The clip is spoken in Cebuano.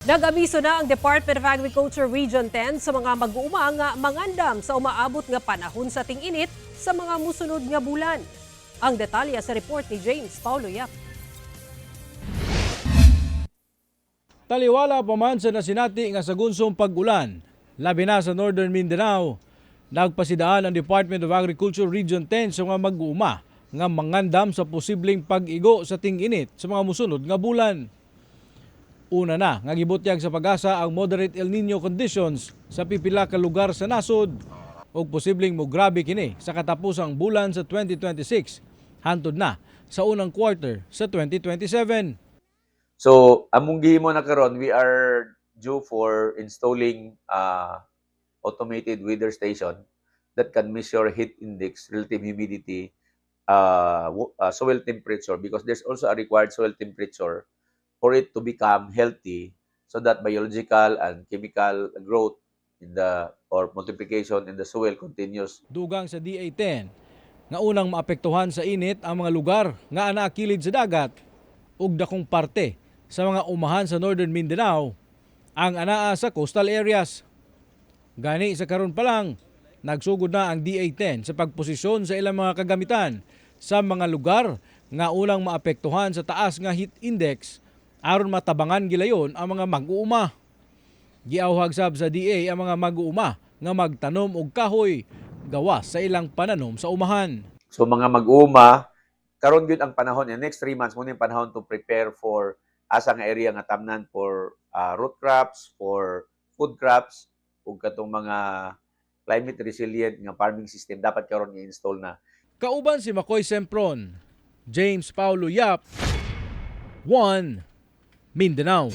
Nag-abiso na ang Department of Agriculture Region 10 sa mga mag-uuma nga mangandam sa umaabot nga panahon sa ting-init sa mga musunod nga bulan. Ang detalye sa report ni James Paulo Yap. Taliwala pa man sa nasinati nga sagunsong pag-ulan, labi na sa Northern Mindanao, nagpasidaan ang Department of Agriculture Region 10 sa mga mag-uuma nga mangandam sa posibleng pag-igo sa ting-init sa mga musunod nga bulan. Una na nga gibutyag sa PAGASA ang moderate El Nino conditions sa pipila ka lugar sa nasod ug posibleng mograbe kini sa katapusang bulan sa 2026 hantod na sa unang quarter sa 2027. So, among gihimo na karon, we are due for installing automated weather station that can measure heat index, relative humidity, soil temperature, because there's also a required soil temperature for it to become healthy so that biological and chemical growth in the or multiplication in the soil continues. Dugang sa DA-10 nga unang maapektuhan sa init ang mga lugar nga anaa kilid sa dagat ug dakong parte sa mga umahan sa Northern Mindanao ang anaa sa coastal areas. Gani sa karon pa lang, nagsugod na ang DA-10 sa pagposisyon sa ilang mga kagamitan sa mga lugar nga unang maapektuhan sa taas nga heat index aron matabangan gilayon ang mga mag-uuma. Giawhag sab sa DA ang mga mag-uuma nga magtanom og kahoy gawas sa ilang pananom sa umahan. So mga mag-uuma, karon gyud ang panahon, in next 3 months mo yung panahon to prepare for asa nga area nga tamnan for root crops, for food crops, ug katong mga climate resilient nga farming system dapat karon i-install na. Kauban si Makoy Sempron, James Paulo Yap, 1 Mindanao.